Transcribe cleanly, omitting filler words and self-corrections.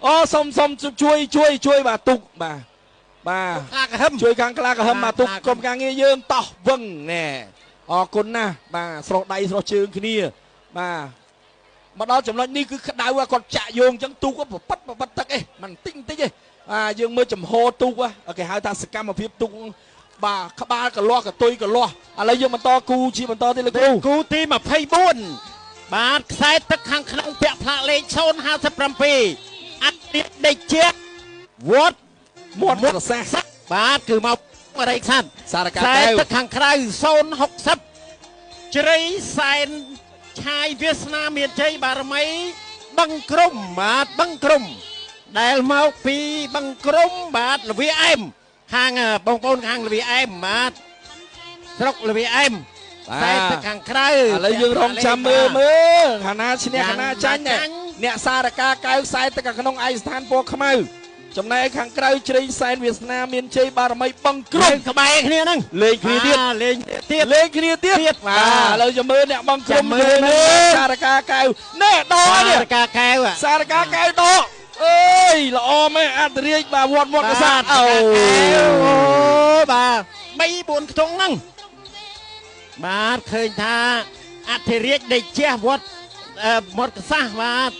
អូសុំសុំជួយជួយជួយបាទទុកបាទបាទ ខ្លាក្រហឹម ជួយខាងខ្លាក្រហឹមបាទទុក ខ្លា ក្រុមការងារយើងតោះវឹងណែអរគុណណាស់បាទស្រស់ដៃស្រស់ជើងគ្នាបាទមកដល់ចំណុចនេះគឺក្តៅគាត់ចាក់យោងអញ្ចឹងទូកក៏ប្រប៉ិតប្រប៉ិតទឹកឯងមិនតិចតិចឯងបាទយើងមើលចំហទូកគេហៅថាសកម្មភាពទូកបាទក្បាលកលាស់កតុយកលាស់ឥឡូវយើងបន្តគូជាបន្តទៀតលោកគ្រូ គូទី24បាទខ្សែទឹកខាងក្នុងពាក់ផ្លាកលេខ057អតិដេជាវត្ត មាត់ប្រសាស បាទគឺមកអរិយខ្សាត់ សារកា ខ្សែ កែវ ទឹកខាងក្រៅ060ជ្រៃសែនឆាយវាសនាមានជ័យបារមីបឹងក្រុមបាទបឹងក្រុមដែលមកពីបឹងក្រុមបាទលវាអែមខាងបងប្អូនខាងលវាអែមបាទស្រុកលវាអែមខ្សែទឹកខាងក្រៅ ឥឡូវយើងរងចាំមើលមើលខាងណាឈ្នះខាងណាចាញ់អ្នកសារកាកែវខ្សែទឹកខាងក្នុងឯកស្ថានពណ៌ខ្មៅចំណែកខាងក្រៅជ្រៃសែនវាសនាមានជ័យបារមីបឹងក្រុម ក្បែរគ្នាហ្នឹង លេងគ្នាទៀត លេងទៀត លេងគ្នាទៀត ទៀត បាទឥឡូវចាំមើលអ្នកបឹងក្រុម ចាំមើល មើលសារកាកែវណែដកនេះ សារកាកែវ សារកាកែវដកអើយល្អមែនអត្តរាជបាទវត្តមាត់កសាទអូ អូបាទ3 4ខ្ទង់ហ្នឹងបាទឃើញថាអធិរាជដេជះវត្តមាត់កសាសបាទ